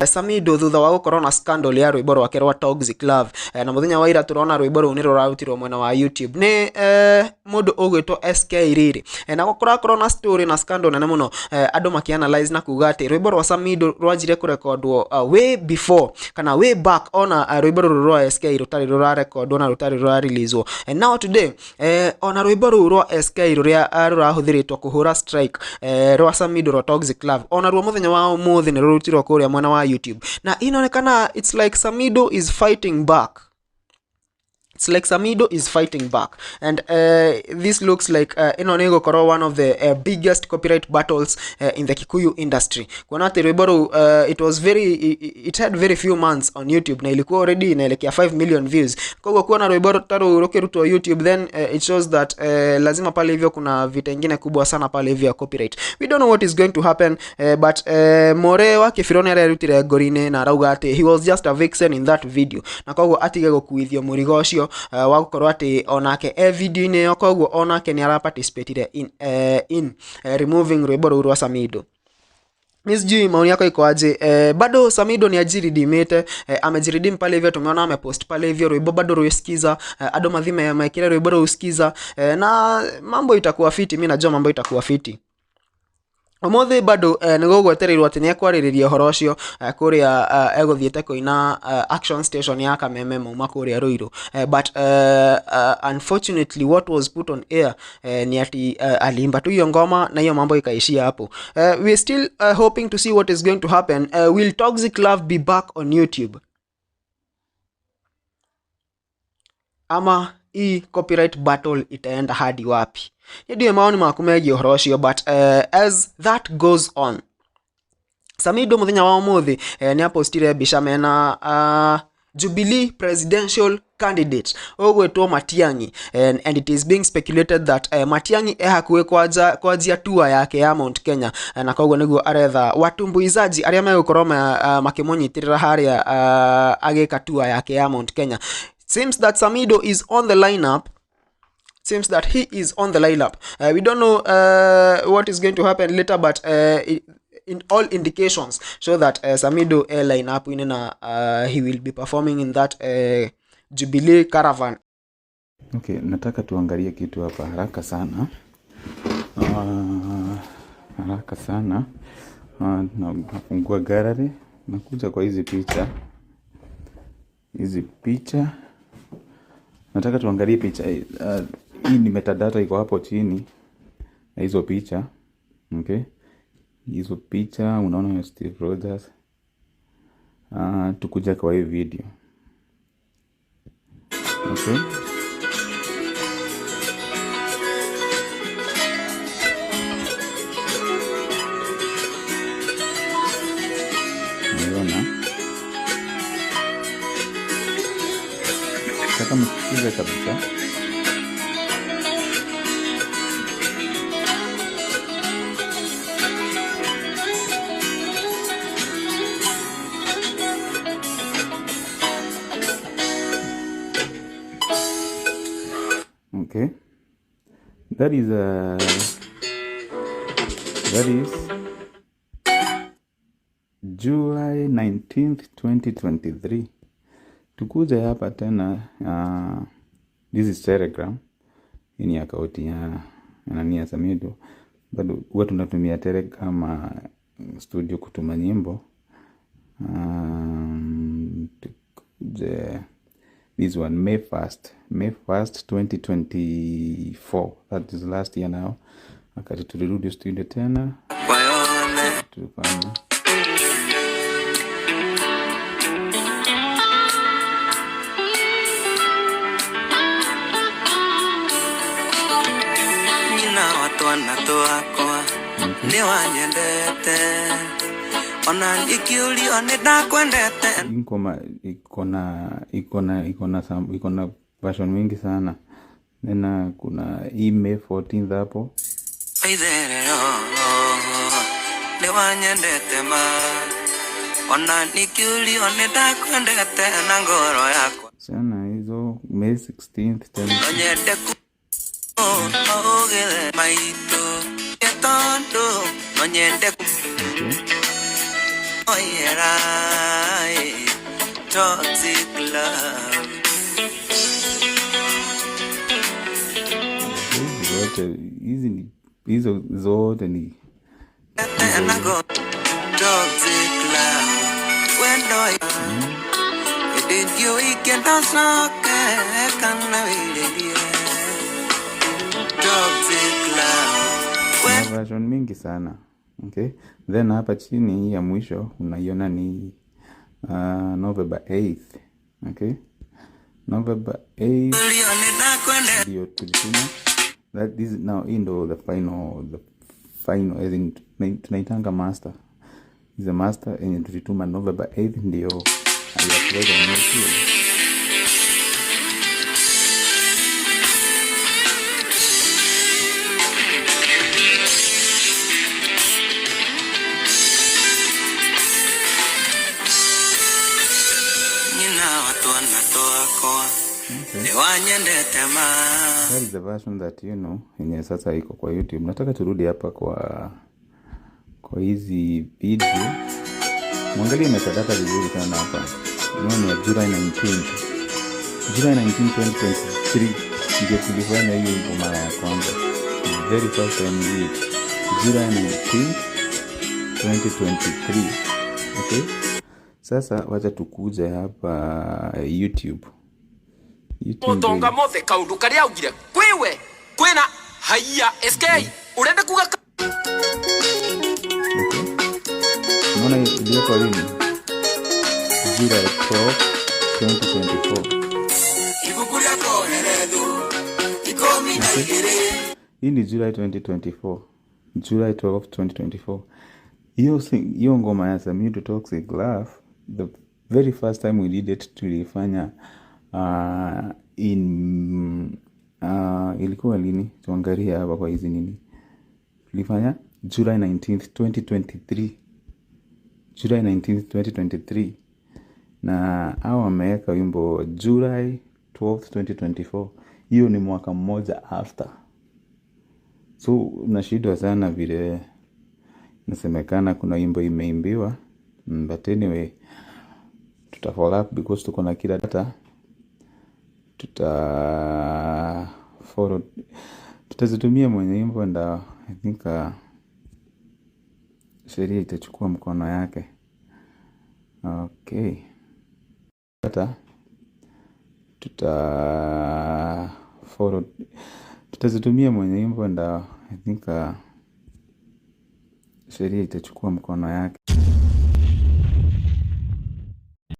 Samido thutha wa gũkorwo na scandal ya rwĩmbo rwake rwa Toxic Love, na mũthenya wa ira tũrona rwĩmbo rũu nĩ rũrarutirwo mwena wa YouTube nĩ mũndũ ũgwĩtwo SK rĩrĩ, na kũrakorwo na story na scandal nene mũno, andũ makĩanalyze na kuga atĩ rwĩmbo rwa Samido rwanjire kũrekondwo way before kana way back ona rwĩmbo rũrũ rwa SK rũtarĩ rũrarekondwo na rũtarĩ rũrareleaswo. And now today, ona rwĩmbo rũu rwa SK rũrĩa rũrahũthĩrĩtwo kũhũra strike rwa Samido rwa Toxic Love, ona ruo mũthenya wa ũmũthĩ nĩ rũrutirwo kũrĩa mwena wa YouTube, na inaonekana it's like Samido is fighting back. It's like Samido is fighting back, and this looks like ĩno nĩ ĩgũkorwo one of the biggest copyright battles in the Kikuyu industry, kuona atĩ rwĩmbo rũu it was very it had very few months on YouTube na ilikuwa already inaelekea 5 million views. Kwa hivyo kuona rwĩmbo ta rũu rũkĩrutwo YouTube, then it shows that lazima pale hivyo kuna vita ingine kubwa sana pale hivyo ya copyright. We don't know what is going to happen, but More wa Kĩbirũ nĩ arerutire ngori-inĩ na arauga atĩ he was just a vixen in that video, na koguo atige gũkuithio mũrigo ũcio wa gũkorwo atĩ onake e video-inĩ ĩyo, koguo onake nĩ araparticipatire in removing rwĩmbo rũu rwa Samido. Mi sijui maoni yako iko aje. Bado Samido ni ajiridimite, amejiredeem pale hivyo, tumeona amepost pale hivyo rwĩmbo bado rwĩskiza, andũ mathime mekire rwĩmbo rũu skiza, na mambo itakuwa fiti. Mi najua mambo itakuwa fiti. Ũmũthĩ bado nĩ gũgwetereirwo atĩ nĩ ekwarĩrĩria ũhoro ũcio kũrĩa egũthiĩte kũina action station ya Kameme mauma kũrĩa Ruiru, but unfortunately what was put on air ni ati aliimba tu hiyo ngoma na hiyo mambo ikaishia hapo. We are still hoping to see what is going to happen. Will Toxic Love be back on YouTube, ama hii copyright battle itaenda hadi wapi? Nĩ ndiũĩ maoni maku megiĩ ũhoro ũcio, but as that goes on, Samido mũthenya wa ũmũthĩ nĩ apostire mbica mena Jubilee presidential candidate ũgwĩtwo Matiang'i, and it is being speculated that Matiang'i e hakuhĩ kwanjia tour yake ya Mount Kenya, na koguo nĩguo aretha watumbuizaji arĩa megũkorwo makĩmũnyitĩrĩra harĩa agĩka tour yake ya Mount Kenya. Seems that Samido is on the lineup. Seems that he is on the lineup. We don't know what is going to happen later, but in all indications show that Samido air lineup in he will be performing in that Jubilee caravan. Okay, nataka tuangalie kitu hapa haraka sana. Haraka sana. Nafungua gallery, nakuja kwa hizi picha. Hizi picha. Nataka tuangalie picha hii. Hii ni metadata iko hapo chini na hizo picha. Okay. Hizo picha unaona Steve Rogers. Tukuja kwa hii video. Okay. Unaona? Nataka msikize kabisa. Okay, that is July 19th 2023. Tukuje hapa tena, this is Telegram. Hii ni akaunti ya nani ya Samido. Bado huwa tunatumia Telegram studio kutuma nyimbo. Tukuje this one, May 1st, May 1st 2024, that is last year now. Wakati tulirudi studio tena tulifanya. Nyina wa twana twakwa nĩ wanyendete ona ingĩũrio nĩ ndakwendete. Ngoma iko na version mingi sana. Tena kuna hii May 14th hapo. Itherero nĩ wanyendete ma ona nikiũrio nĩ ndakwendete na ngoro yakwa. Sana hizo May 16th tena. No nyende ku ũgĩre maitũ tondũ no nyende ku. Okay. Oyera, toxic love. Hizi zote hizi ni hizo zote ni Nago toxic love. Wendo did you weekend soke kana wile toxic love. Kuna version mingi sana. Okay, then hapa chini hii ya mwisho unaiona ni November 8th. Okay, November 8th ndio tulituma that this now hii ndo the final as in tunaitanga master, is the master yenye tulituma November 8th ndio I upload on YouTube. Nyina watu wanatoa Okay. ni wanyendete ma. That is the version that you know yenye sasa iko kwa YouTube. Nataka turudi hapa kwa hizi video. Mwangalie metadata vizuri sana hapa. Unaona ni ya July 19. July 19, 2023 ndio tulifanya hiyo wimbo mara ya kwanza. The very first time we did. July 19, 2023. Okay? Sasa wacha tukuje hapa YouTube. YouTube Mutonga mothe kaundu karia augire kwiwe kwina haiya SK urenda kuga. Okay. Unaona iliwekwa lini? July 12, 2024. Ibuku rĩa Kohelethu 12. Hii ni July 2024. July 12, 2024. Hiyo hiyo ngoma ya Samido Toxic Love, the very first time we did it tulifanya in ilikuwa lini? Tuangalie hapa kwa hizi nini. Tulifanya July 19th, 2023. July 19th, 2023. Na hao wameweka wimbo July 12th, 2024. Hiyo ni mwaka mmoja after. So nashindwa sana vile nasemekana kuna wimbo imeimbiwa. But anyway, tuta follow up because tuko na kila data. Tuta follow, tutazitumia mwenye wimbo and I think sheria itachukua mkono yake. Okay. Data tuta follow, tutazitumia mwenye wimbo and I think sheria itachukua mkono yake.